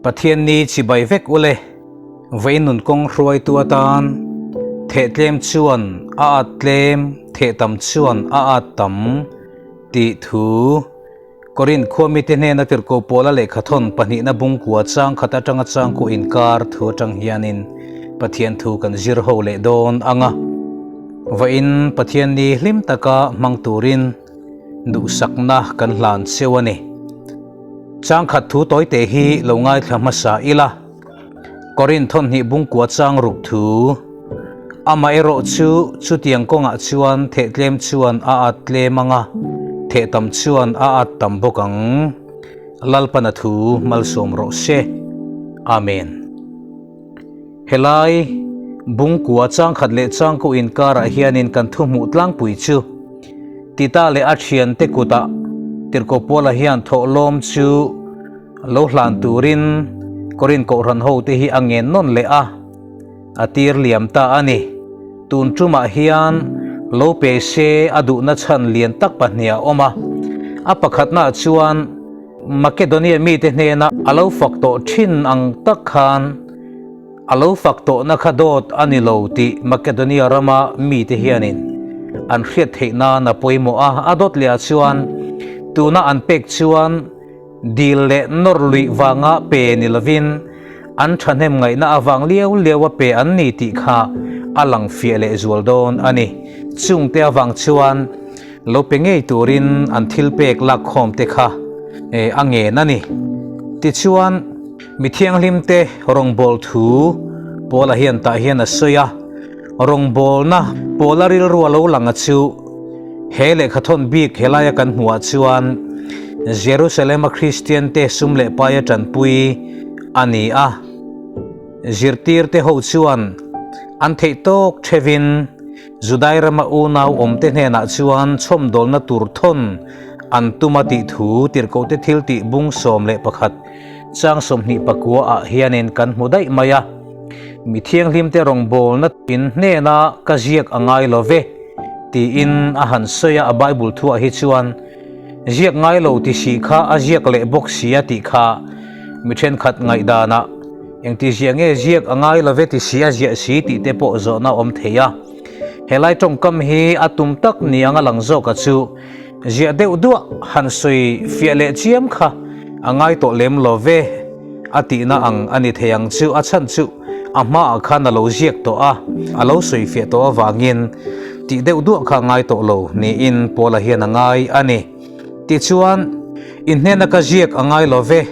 Pathian ni chibai vek ule, vawiin nun kawng hruaitu atan theh tlem chuan a at tlem, theh tam chuan a at tam tih thu Korinth khua mite hnena tirhkoh Paula lehkhathawn pahnihna bungkua chang khat atanga changku inkar thu atang hianin Pathian thu kan zir ho leh dawn ang a. Vawiin Pathian ni hlim taka hmang turin duhsakna kan hlan cheu a ni. Chang khat thu tawite hi lo ngaithla hmasa ila. Korinth thawnhnih bungkua chang ruk thu, Amaherawh chu chutiang kawngah chuan theh tlem chuan a at tlem ang a, theh tam chuan a at tam bawk ang. Lalpana thu malsawm rawh se. Amen. Helai bungkua changkhat leh changku inkarah hianin kan thu hmuh tlangpui chu Tita leh a thiante kutah Tirhkoh Paula hian thawhlawm chu Lo hlan turin Korinth Kohhran hote hi a ngen nawn leh a, a tir liam ta a ni. Tun tumah hian lo pe se a duhna chhan lian tak pahnih a awm a. A pakhatnaah chuan Makedonia mite hnena a lo fak tawh thin ang tak khan a lo fak tawhna kha dawt a ni lo tih Makedonia rama mite hianin an hriat theih nan a pawimawh a. A dawt lehah chuan tuna an pek chuan Dil leh nawr luih vanga pe ni lovin an thahnem ngaihna avang liau liau a pe an ni tih kha a lang fiah leh zual dawn a ni. Chungte avang chuan lo pe ngei turin an thil pek lakkhawm te kha a ngen a ni. Tichuan, mi thianghlimte rawngbâwl thu Paula hian tah hian a sawi a, rawngbâwlna Paula rilru a lo lang a chu, He lehkhathawn bik helaia kan hmuhah chuan Jerusalem-a Kristiante sum leh paia tanpui a ni a. Zirtirte ho chuan an theih tawk thevin Judai rama unau awmte hnenah chuan chhawmdawlna tur thawn an tum a tih thu Tirhkohte thiltih bung 11 chang 24 ah hianin kan hmu daih mai a. Mi thianghlimte rawngbawlna in hnena ka ziak a ngai lo ve. Tiin a han sawi a, a Bible thuah hi chuan ziak ngai lo ti si kha a ziak leh bawk si a tih kha mi thenkhat ngaihdanah engti ziah nge ziak a ngai lo ve ti si a ziah si tih te pawh zawhna a awm thei a. Helai tawngkam hi a tum tak ni anga lang zawka chu Ziah deuh duah han sawi fiah leh chiam kha a ngai tawh lem lo ve a tihna ang a ni thei ang chu. A chhan chu a hmaah khan a lo ziak tawh a, a lo sawi fiah tawh avangin tih deuh duah kha a ngai tawh lo niin Paula hian a ngai a ni. Tichuan, in hnena ka ziak a ngai lo ve,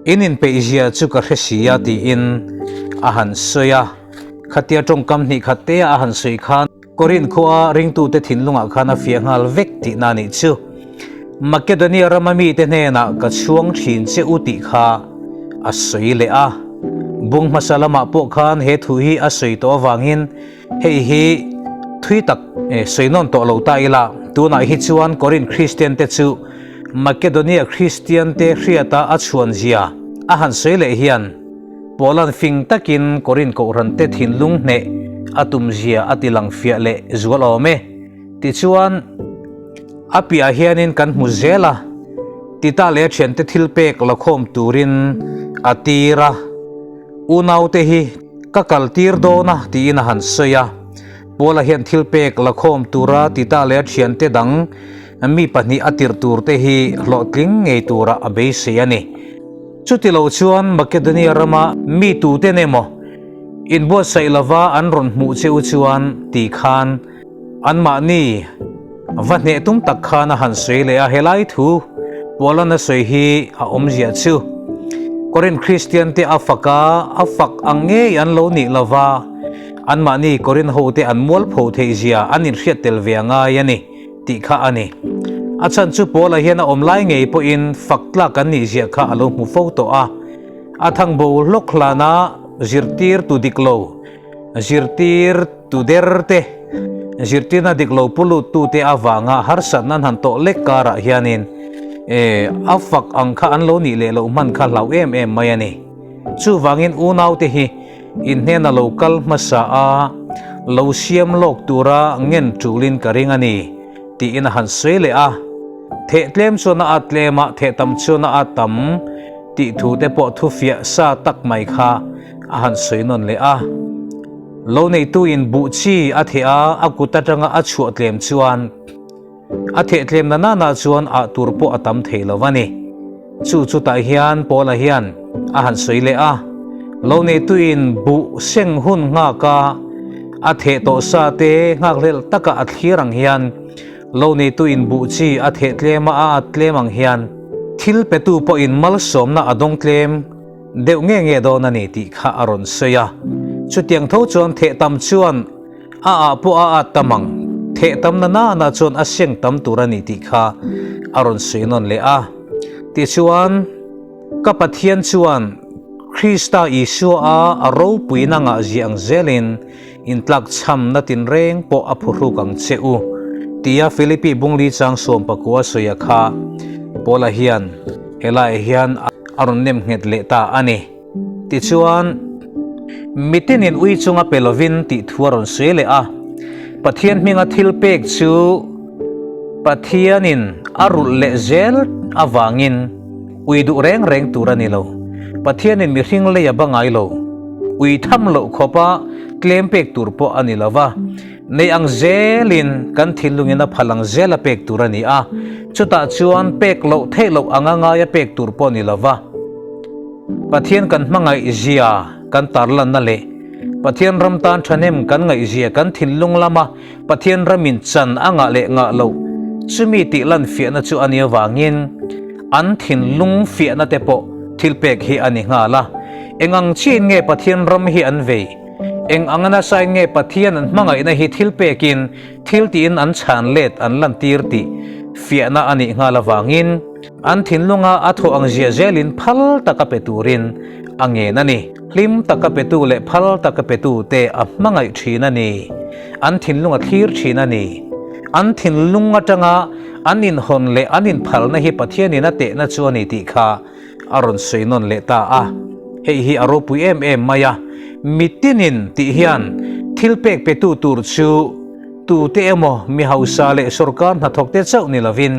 in inpeih zia chu ka hre si a tiin a han sawi a. Khatia tawngkam hnih khat tea a han sawi khan, Korinth khua ringtute thinlungah khan a fiah nghal vek tihna a nih chu. Makedonia rama mite hnenah ka chhuang thin che u tih kha a sawi leh a. Bung hmasa lamah pawh khan he thu hi a sawi tawh avangin hei hi thui tak sawi nawn tawh lo ta ila. Tunah hi chuan Korinth Kristiante chu Makedonia Kristiante hriata a chhuan zia a han sawi leh hian, Paula'n fing takin Korinth kohhrante thinlung hneh a tumzia a ti lang fiah leh zual awm e. Tichuan, a piahah hianin kan hmu zel a, Tita leh a thiante thil pek la khawm turin a tir a, Unaute hi ka kal tir dawn a tiin a han sawi a. Paula hian thil pek la khawm tura Tita leh a thiante dang mi pahnih a tirh turte hi hlawhtling ngei tura a beisei a ni. Chuti lo chuan Makedonia rama mi tuten emaw inbuatsaih lova an rawn hmuh che u chuan ti khan anmahni va hneh tum tak khan a han sawi leh a, helai thu Paula'n a sawi hi a awmzia chu Korinth Kristiante a fak a, a fak ang ngei an lo nih lova anmahni Korinth hote an mualpho theihzia an inhriat tel ve a ngai a ni. Tih kha a ni. A chhan chu Paula hian a awm lai ngei pawhin fak tlak an nih ziah kha a lo hmu fo tawh a. A thang bo hlawk hlana zirtir tu dik lo, zirtir tu der te, zirtirna dik lo pu lut tu te avanga harsatna an han tawh lek karah hianin e a fak ang kha an lo nih leh loh hman kha hlau em em mai a ni. Chuvangin unaute hi In hnena lo kal hmasa a, lo siam lawk tura ngen tulin ka ring a ni, tiin a han sawi leh a. Theh tlem chuan a at tlem a, theh tam chuan a at tam tih thu te pawh thufiah sa tak mai kha a han sawi nawn leh a. Lo neituin buh chi a theh a, a kut atanga a chhuah tlem chuan a theh tlem na nana chuan ah tur pawh a tam thei lo a ni. Chu chutah hian Paula hian a han sawi leh a, Lo neituin buh seng hun nghak a, a theh tawh sa te nghakhlelh taka a thlir ang hian Lo neituin buh chi a theh tlem a, a at tlem ang hian thil petu pawhin malsawmna a dawng tlem deuh nge nge dawn a ni tih kha a rawn sawi a. Chutiang tho chuan theh tam chuan a ah pawh a at tam ang, theh tam na nana chuan a seng tam tur a ni tih kha a rawn sawi nawn leh a. Tichuan, ka Pathian chuan Krista Isua a a ropuina ngahzia ang zelin Intlakchhamna tinreng pawh a phuhruk ang che u, tia Philippi Bungli chang sawmpakua sawia kha Paula hian helaiah hian a rawn nem nghet leh ta a ni. Tichuan, mitinin ui chunga pe lovin tih thu a rawn sawi leh a, Pathian hminga thil pek chu Pathianin a rulh leh zel avangin ui duh reng reng tur a ni lo. Pathianin mihring lei a ba ngai lo. Ui tham loh khawpa tlem pek tur pawh a ni lo va, nei ang zelin kan thinlungin a phal ang zela pek tur a ni a, chutah chuan pek loh theih loh anga ngaia pek tur pawh a ni lo va. Pathian kan hmangaih zia kan tarlanna leh Pathian ram tan thahnem kan ngaih zia kan thinlung lama Pathian ramin chan a ngah leh ngah loh chumi tih lan fiahna chu a nih avangin an thinlung fiahna te pawh thil pek hi a ni nghal a. Eng ang chiin nge Pathian ram hi an vei? Eng ang nasain nge Pathian an hmangaihna hi thil pekin thil tiin an chhan let an lantir tih fiahna a nih nghal avangin an thinlunga a thawh ang zia zelin phal taka pe turin a ngen a ni. Hlim taka petu leh phal taka petu te a hmangaih thin a ni. An thinlung a thlir thin a ni. An thinlung atanga an inhawn leh an inphalna hi Pathianin a tehna chu a ni tih kha a rawn sawi nawn leh ta a. Hei hi a ropui em em mai a. Mitinin tih hian thil pek petu tur chu tute emaw mi hausa leh sorkar hnathawkte chauh ni lovin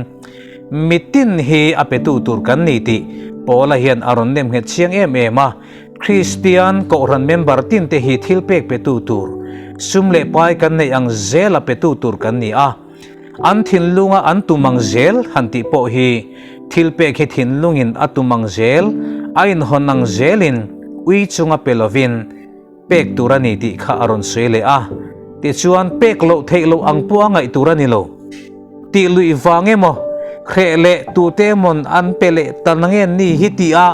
mitin hi a petu tur kan ni tih Paula hian a rawn nem nghet chiang em em a. Kristian Kohhran member tinte hi thil pek petu tur, sum leh pai kan neih ang zela petu tur kan ni a. An thinlunga an tum ang zel han tih pawh hi thil pek hi thinlungin a tum ang zel, a inhawn ang zelin ui chunga pe lovin pek tur a ni tih kha a rawn sawi leh a. Tichuan pek loh theih loh ang pawh a ngaih tur a ni lo. Tih luih vang emaw, hreh leh tute emawn an pe leh ta nangen ni hi tih a,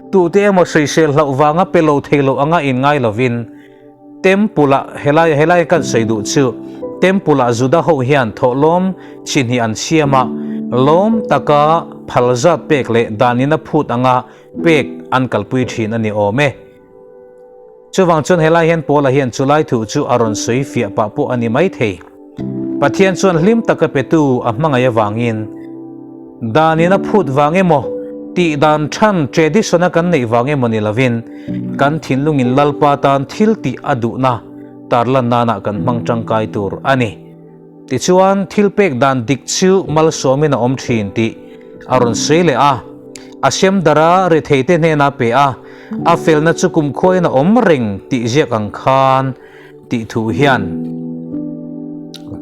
Tute emaw sawisel hlauh vanga pe lo thei lo anga inngai lovin Temple-ah helai helai kan sawi duh chu Temple-ah Juda ho hian thawhlawm chi hnih an siam a, lawm taka phal zat pek leh danin a phut anga pek an kalpui thin a ni awm e. Chuvang chuan helai hian Paula hian chulai thu chu a rawn sawi fiah pah pawh a ni mai thei. Pathian chuan hlim taka petu a hmangaih avangin danin a phut vang emaw, tih dan than tradition a kan neih vang emaw ni lovin kan thinlungin Lalpa tan thil tih a duhna tarlan nanah kan hmang tangkai tur a ni. Tichuan, thil pek dan dik chu malsawmin a awm thin tih a rawn sawi leh a. A sem dar a, retheite hnenah pe a, a felna chu kumkhuain a awm reng tih ziak ang khan tih thu hian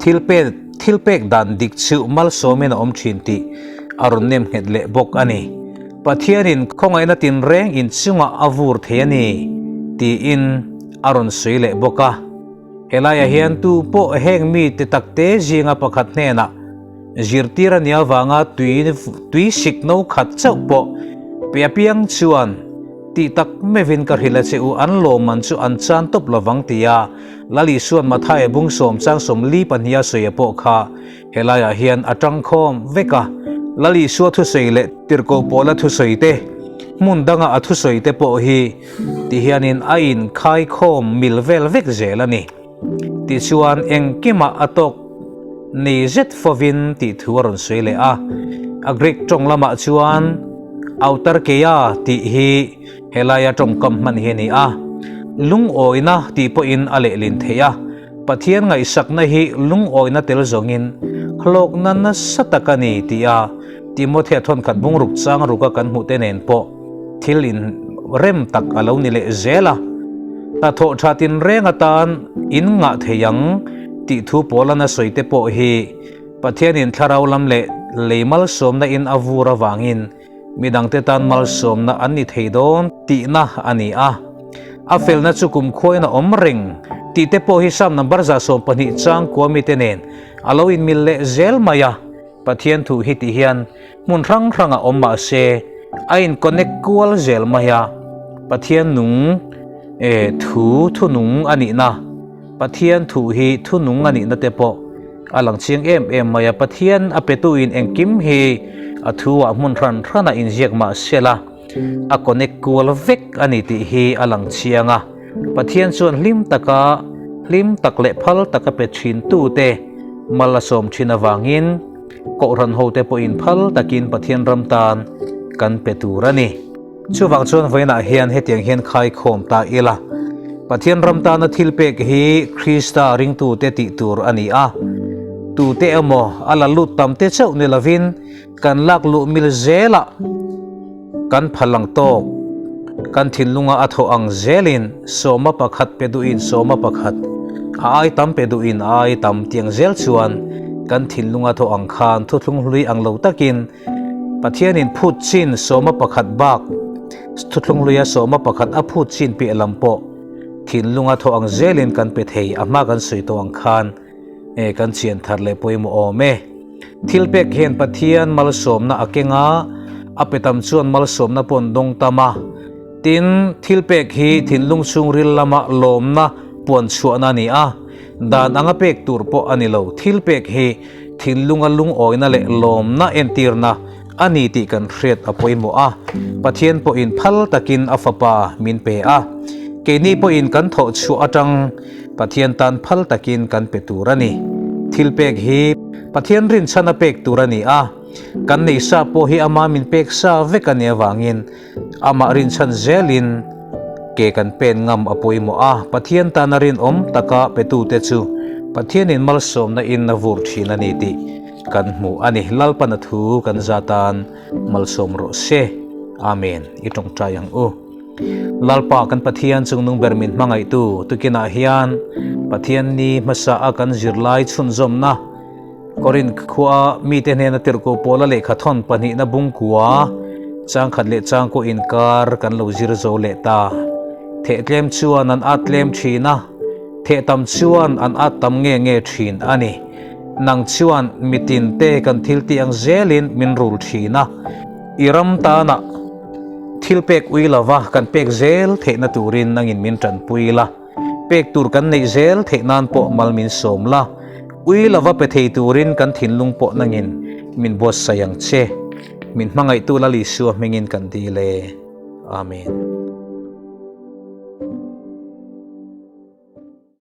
thil pek thil pek dan dik chu malsawmin a awm thin tih a rawn nem nghet leh bawk a ni. Pathianin khawngaihna tinreng inchungah a vur thei a ni tiin a rawn sawi leh bawk a. Helaiah hian tu pawh heng mite takte zinga pakhat hnenah zirtir a nih avanga tui tui sik no khat chauh pawh pe apiang chuan tih tak meuhin ka hrilh a che u, an lawmman chu an chan tawp lovang tia Lal Isuan Mathaia bung sawm chang 44 a sawi pawh kha helaiah hian a tangkhawm vek a. Lal Isua thusawi leh Tirhkoh Pawla thusawi te, hmun danga a thusawi te pawh hi Ti hianin a inkhaikhawm mil vel vek zel a ni. Tichuan engkimah a tawk ni zet fovin tih thu a rawn sawi leh a. A Greek tawng lamah chuan autarkeia tih hi helaia tawngkam hman hi a ni a. Lungawina tih pawhin a lehlin theih a. Pathian ngaihsakna hi lungawina tel zawngin hlawkna nasa tak a ni tia Timothea thawnkhat bungruk chang ruka kan hmuhte nen pawh. thil in rem tak a lo ni leh zel a. Hnathawh tha tinreng atan in ngah thei ang tih thu Paula'n a sawi te pawh hi Pathianin thlarau lam leh lei malsawmna in a vur avangin Midangte tan malsawmna an ni thei dawn tihna a ni a. A felna chu kumkhuain a awm reng tih te pawh hi Psalm number 120 chang kua mite nen a lo inmil leh zel mai a. Pathian thu hi ti hian hmun hrang hrangah awm mah se a in connect kual zel mai a. Pathian nung e thu thunung a nihna, Pathian thu hi thunung a nihna te pawh A lang chiang em em mai a, Pathian a petuin engkim hi a thu ah hmun hran hran a inziak mah sela, a connect kual vek a ni tih hi a lang chiang a. Pathian chuan hlim taka hlim tak leh phal taka pe thin tute mal a sawm thin avangin Kohhran hote pawhin phal takin Pathian ram tan kan pe tur a ni. Chuvang chuan vawiinah hian hetiang hian khaikhawm ta ila, Pathian ram tana thil pek hi Krista ringtute tih tur a ni a, tute emaw a la lut tam te chauh ni lovin kan lak luh mil zelah kan phal ang tawk, kan thinlunga a thawh ang zelin sawma pakhat pe duhin sawma pakhat, a ai tam pe duhin a ai tam tiang zel chuan kan thinlunga thawh ang khan thuthlung hlui ang lo takin Pathianin phut chin sawma pakhat bak thuthlung hluia sawma pakhat a phut chin piah lam pawh thinlunga thaw ang zelin kan pe thei a hma kan sawi tawh ang khan e kan chian thar leh pawimawh awm e. Thil pek hian Pathian malsawmna a keng a, a pe tam chuan malsawmna pawh an dawng tam a. Tin, thil pek hi thinlung chhungril lama lawmna puan chhuahna a ni a, dan anga pek tur pawh a ni lo. Thil pek hi Thinlunga lungawina leh lawmna entirna a ni tih kan hriat a pawimawh a, Pathian pawhin phal takin a Fapa min pe a, keini pawhin kan thawh chhuah atang Pathian tan phal takin kan pe tur a ni. Thilpek hi Pathian rinchhana pek tur a ni a, kan nei sa pawh hi ama min pek sa vek a nih avangin amah rinchhan zelin ke kan pen ngam a pawimawh a, Pathian tana rinawm taka petute chu Pathianin malsawmna in a vur thin a ni tih kan hmu a ni. Lalpana thu kan za tan malsawm rawh se. Amen. I tawngtai ang u. Lalpa kan Pathian chungnung ber min hmangaihtu tukinah hian Pathian ni hmasa a kan zirlai chhunzawmna Korinth khua mite hnena tirhkoh pawla lehkha thawn pahnihna bungkua changkhat leh changkaw inkar kan lo zir zo leh ta. Theh tlem chuan an at tlem thin a, theh tam chuan an at tam nge nge thin a ni. Nang chuan mitin te kan thil tih ang zelin min rul thin a, i ram tana thil pek ui lova kan pek zel theihna turin nangin min tanpui la. Pek tur kan neih zel theih nan pawh mal min sawm la, ui lova pe thei turin kan thinlung pawh nangin min buatsaih ang che. Min hmangaihtu Lal Isua hmingin kan dil e. Amen.